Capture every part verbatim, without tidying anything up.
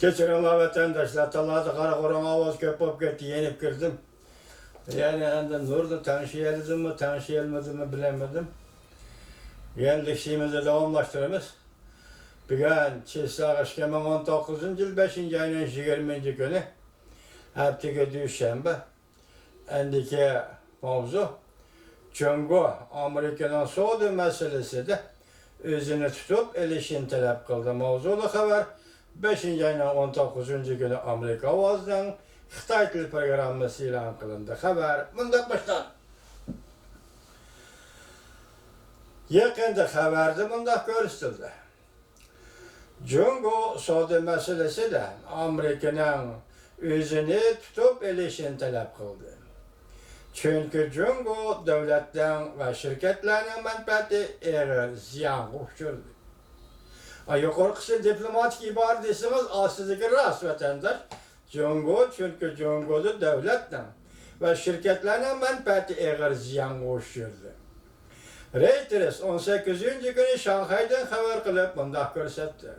كەچۈرۈڭلار ۋەتەنداشلار، تاللىدا قارا قۇرۇڭ ئاۋاز كۆپ بولۇپ كەتتى، يېنىپ كىردىم. يەنى ئەمدى نۇرنى تەڭشىيەلىدىممۇ، تەڭشىيەلمىدىممۇ بىلەلمىدىم. يەنە لېكسىيىمىزنى داۋاملاشتۇرىمىز. بۈگۈن چىسلاغ ئىككى مىڭ ئون توققۇزىنچى يىل بەشىنچى ئاينىڭ يىگىرمىنچى كۈنى، ھەپتىگە دۈشەنبە. ئەندىكى ماۋزۇ، جۇڭگو ئامېرىكىنىڭ سودا مەسىلىسىدە ئۆزىنى تۇتۇپ ئېلىشىنى تەلەپ قىلدى. ماۋزۇلۇق خەۋەر، بەشىنچى ئاينىڭ ئون توققۇزىنچى كۈنى ئامېرىكا ئاۋازىنىڭ خىتاي تىلى پروگراممىسى ئېلان قىلىندى. خەۋەر مۇنداق باشلانغان. يېقىندا خەۋەردە مۇنداق كۆرسىتىلدى. جۇڭگو سودا مەسىلىسىدە ئامېرىكىنىڭ ئۆزىنى تۇتۇپ ئېلىشىنى تەلەپ قىلدى. چۈنكى جۇڭگو دۆلەتنىڭ ۋە شىركەتلەرنىڭ مەنپەئەتى ئېغىر زىيانغا ئۇچرىدى. ئا، يۇقىرىقىسى دىپلوماتىك ئىبارە دېسىڭىز، ئاستىدىكى راست، ۋەتەنداش. جۇڭگو، چۈنكى جۇڭگودا دۆلەتنىڭ ۋە شىركەتلەرنىڭ مەنپەئەتى ئېغىر زىيانغا ئۇچرىدى. رېيتېرس ئون سەككىزىنچى كۈنى شاڭخەيدىن خەۋەر قىلىپ مۇنداق كۆرسەتتى.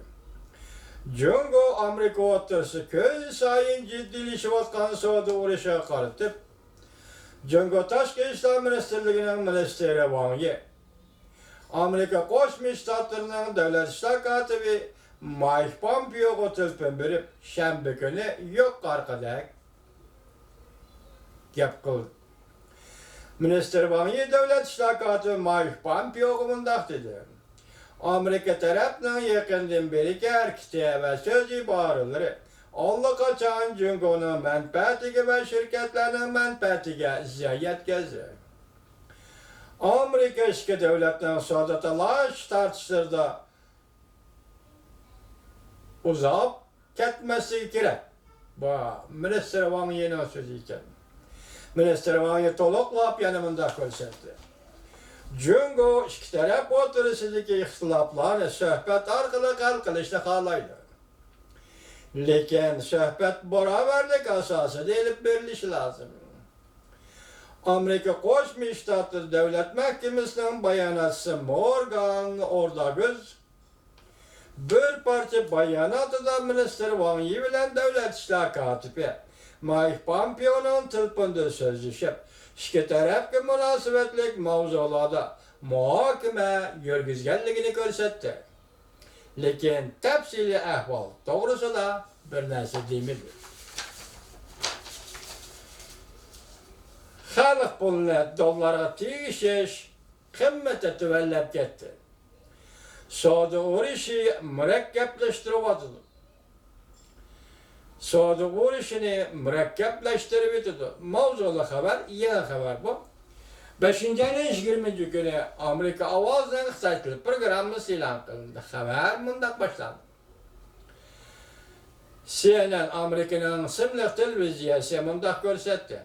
جۇڭگو ئامېرىكا ئوتتۇرىسىدا كۈنسايىن جىددىيلىشىۋاتقان سودا ئۇرۇشىغا قارىتىپ، جۇڭگو تاشقى ئىشلار مىنىستىرلىكىنىڭ مىنىستىرى ۋاڭ يى، ئامېرىكا قوشما شتاتلىرىنىڭ دۆلەت ئىشلار كاتىپى مايك پومپېئوغا تېلېفون بېرىپ، شەنبە كۈنى يۇقىرىقىدەك گەپ قىلدى. مىنىستىر ۋاڭ يى دۆلەت ئىشلار كاتىپى مايك پومپېئوغا مۇنداق دېدى: ئامېرىكا تەرەپنىڭ يېقىندىن بېرىكى ھەرىكىتى ۋە سۆز ئىبارىلىرى ئاللىقاچان جۇڭگونىڭ مەنپەئەتىگە ۋە شىركەتلەرنىڭ مەنپەئەتىگە زىيان يەتكۈزدى. ئامېرىكا ئىككى دۆلەتنىڭ سودا تالاش تارتىشلىرىدا ئۇزاپ كەتمەسلىكى كېرەك. بۇ مىنىستىر ۋاڭ يىنىڭ سۆزى ئىكەن. مىنىستىر ۋاڭ يى تولۇقلاپ يەنە مۇنداق كۆرسەتتى: جۇڭگو ئىككى تەرەپ ئوتتۇرىسىدىكى ئىختىلاپلارنى سۆھبەت ئارقىلىق ھەل قىلىشنى خالايدۇ. لېكىن سۆھبەت باراۋەرلىك ئاساسىدا ئېلىپ بېرىلىشى لازىم. ئامېرىكا قوشما شتاتلىرى دۆلەت مەھكىمىسىنىڭ باياناتچىسى مورگان ئورداگۈز بىر پارچە باياناتىدا مىنىستىر ۋاڭ يى بىلەن دۆلەت ئىشلار كاتىپى مايك پومپېئونىڭ تېلېفوندا سۆزلىشىپ، ئىككى تەرەپكە مۇناسىۋەتلىك ماۋزۇلاردا مۇھاكىمە يۈرگۈزگەنلىكىنى كۆرسەتتى. لېكىن تەپسىلىي ئەھۋال توغرىسىدا بىر نەرسە دېمىدى. خەلق پۇلىنى دوللارغا تېگىشىش قىممىتى تۆۋەنلەپ كەتتى. سودا ئۇرۇشى مۇرەككەپلەشتۈرۈۋاتىدۇ. سودا ئۇرۇشىنى مۇرەككەپلەشتۈرۈۋېتىدۇ. ماۋزۇلۇق خەۋەر، يېڭى خەۋەر بۇ. بەشىنچى ئاينىڭ يىگىرمىنچى كۈنى ئامېرىكا ئاۋازىنىڭ خىتاي تىلى پروگراممىسى ئېلان قىلىندى. خەۋەر مۇنداق باشلاندى. سى ئېن ئېن ئامېرىكىنىڭ ئىسىملىق تېلېۋىزىيەسى مۇنداق كۆرسەتتى: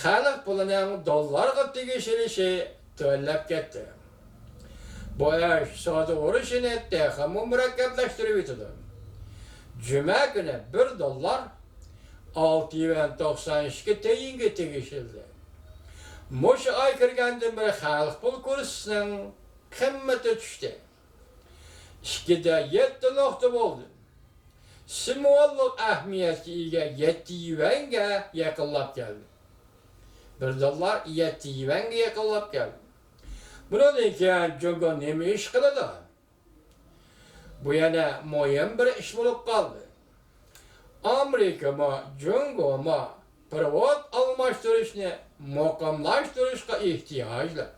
خەلق پۇلىنىڭ دوللارغا تېگىشلىشى تۆۋەنلەپ كەتتى. بۇ ئىش سودا ئۇرۇشىنى تېخىمۇ مۇرەككەپلەشتۈرۈۋېتىدۇ. جۈمە كۈنى بىر دوللار ئالتە يۈەن توقسان ئىككى تىيىنگە تېگىشلىدى. مۇشۇ ئاي كىرگەندىن بېرى خەلق پۇل كۇرسىنىڭ قىممىتى چۈشتى. ئىككىدە يەتتە نۇقتا بولدى. سىمۋوللۇق ئەھمىيەتكە ئىگە يەتتە يۈەنگە يېقىنلاپ كەلدى. بىر دوللار يەتتە يۈەنگە يېقىنلاپ كەلدى. بۇنىڭدىن كېيىن جۇڭگو نېمە ئىش قىلىدۇ؟ بۇ يەنە مۇھىم بىر ئىش بولۇپ قالدى. ئامېرىكىمۇ، جۇڭگومۇ پېرېۋوت ئالماشتۇرۇشنى مۇقىملاشتۇرۇشقا ئېھتىياجلىق.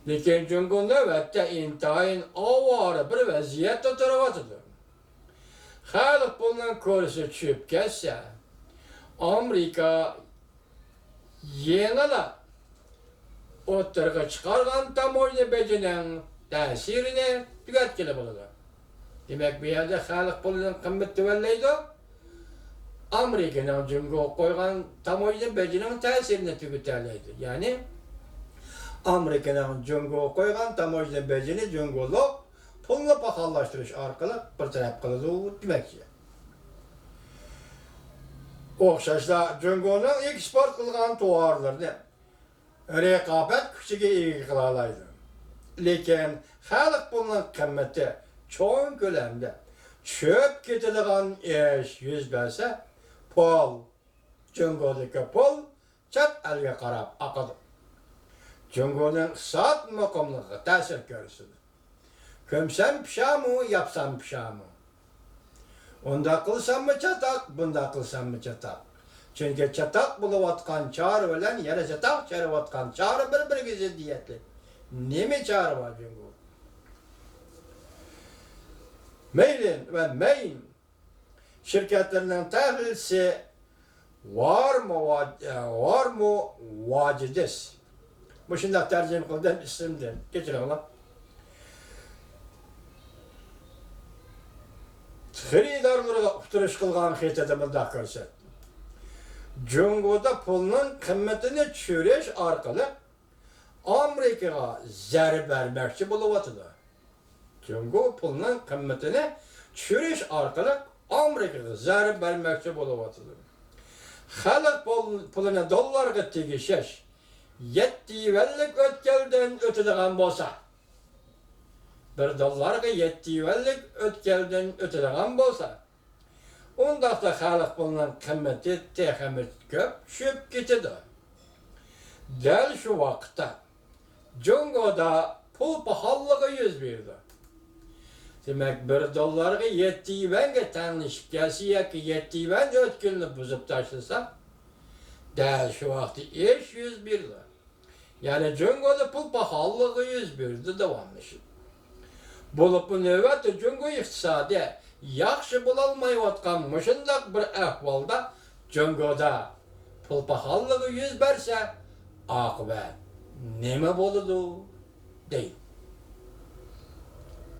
لېكىن جۇڭگو نۆۋەتتە ئىنتايىن ئاۋارە بىر ۋەزىيەتتە تۇرۇۋاتىدۇ. خەلق پۇلىنىڭ كۇرسى چۈشۈپ كەتسە، ئامېرىكا يېڭىلا ئوتتۇرىغا چىقارغان تاموژنا بېجىنىڭ تەسىرىنى تۈگەتكىلى بولىدۇ. دېمەك، بۇ يەردە خەلق پۇلىنىڭ قىممىتى تۆۋەنلەيدۇ. ئامېرىكىنىڭ جۇڭگوغا قويغان تاموژنا بېجىنىڭ تەسىرىنى تۈگىتەلەيدۇ. يەنى، ئامېرىكىنىڭ جۇڭگوغا قويغان تاموژنا بېجىنى جۇڭگولۇق پۇلنى پاخاللاشتۇرۇش ئارقىلىق بىر تەرەپ قىلىدۇ دېمەكچى. ئوخشاشلا، جۇڭگونىڭ ئېكسپورت قىلغان تاۋارلىرىنى رىقابەت كۈچىگە ئىگە قىلالايدۇ. لېكىن خەلق پۇلىنىڭ قىممىتى چوڭ كۆلەمدە، چۈشۈپ كېتىدىغان ئىش يۈز بەرسە، پۇل، جۇڭگودىكى پۇل چەت ئەلگە قاراپ ئاقىدۇ. جۇڭگونىڭ ئىقتىساد مۇقىملىقىغا تەسىر كۆرسىتىدۇ. كۆمسەم پىشامۇ، ياپسام پىشامۇ. ئۇنداق قىلساممۇ چاتاق، بۇنداق قىلساممۇ چاتاق. چۈنكى چاتاق بولۇۋاتقان چارە بىلەن يەنە چاتاق چىقىرىۋاتقان چارە بىر-بىرىگە زىددىيەتلىك. نېمە چارە بار جۇڭگو؟ مەيلىن ۋە مەين شىركەتلىرىنىڭ تەھلىلچىسى ۋارمۇ ۋاج-، ۋارمۇ ۋاجىدىس. مۇشۇنداق تەرجىمە قىلدىم ئىسىمدىن. كەچۈرۈڭلار. خېرىدارلىرىغا ئۇقتۇرۇش قىلغان خېتىدە مۇنداق كۆرسەتتى. جۇڭگودا پۇلنىڭ قىممىتىنى چۈشۈرۈش ئارقىلىق ئامېرىكىغا زەربە بەرمەكچى بولۇۋاتىدۇ. جۇڭگو پۇلنىڭ قىممىتىنى چۈشۈرۈش ئارقىلىق ئامېرىكىغا زەربە بەرمەكچى بولۇۋاتىدۇ. خەلق پۇل-، پۇلىنى دوللارغا تېگىشىش يەتتە يۈەنلىك ئۆتكەلدىن ئۆتىدىغان بولسا، بىر دوللارغا يەتتە يۈەنلىك ئۆتكەلدىن ئۆتىدىغان بولسا، ئۇنداقتا خەلق پۇلىنىڭ قىممىتى تېخىمۇ كۆپ چۈشۈپ كېتىدۇ. دەل شۇ ۋاقىتتا جۇڭگودا پۇل پاخاللىقى يۈز بېرىدۇ. دېمەك، بىر دوللارغا يەتتە يۈەنگە تەڭلىشىپ كەلسە ياكى يەتتە يۈەن ئۆتكىلىنى بۇزۇپ تاشلىسا، دەل شۇ ۋاقىتتا ئىش يۈز بېرىدۇ. يەنى جۇڭگودا پۇل پاخاللىقى يۈز بېرىدۇ داۋاملىشىپ. بولۇپمۇ نۆۋەتتە جۇڭگو ئىقتىسادى ياخشى بولالمايۋاتقان مۇشۇنداق بىر ئەھۋالدا جۇڭگودا پۇل پاخاللىقى يۈز بەرسە، ئاقىۋەت نېمە بولىدۇ؟ دەيدۇ.